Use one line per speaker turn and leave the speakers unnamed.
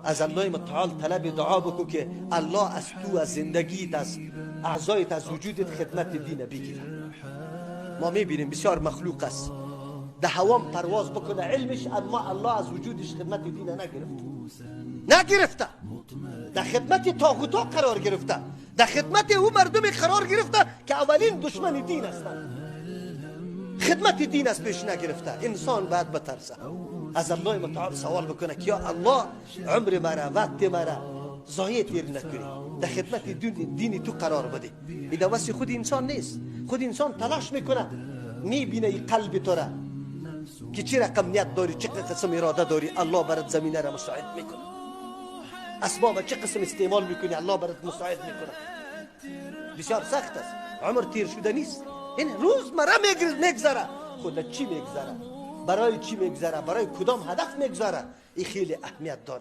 از الله متعال طلب دعا بکو که الله از تو، از زندگیت، از اعضایت، از وجودت خدمت دین بگیره. ما میبینیم بسیار مخلوق است ده هوام پرواز بکنه علمش، اما الله از وجودش خدمت دین نگرفته، نگرفته، در خدمت طاغوتا قرار گرفته، در خدمت او مردم قرار گرفته که اولین دشمن دین هستند. خدمت دین از پیش نگرفته. انسان باید بترسه، از الله متعال سوال بکنه که یا الله عمر مرا، وقت مرا ضایع تیر نکنی، در خدمت دین تو قرار بده. این واسه خود انسان نیست. خود انسان تلاش میکنه، میبینه این قلب تو را که چه رقم نیت داری، چه قسم اراده داری، الله برات زمینه را مساعد میکنه. اسباب چه قسم استعمال میکنی، الله برات مساعد میکنه. بسیار سخت است، عمر تیر شده نیست. این روز مرا میگذره، خود چی میگذره، برای چی میگذره، برای کدام هدف میگذره، این خیلی اهمیت داره.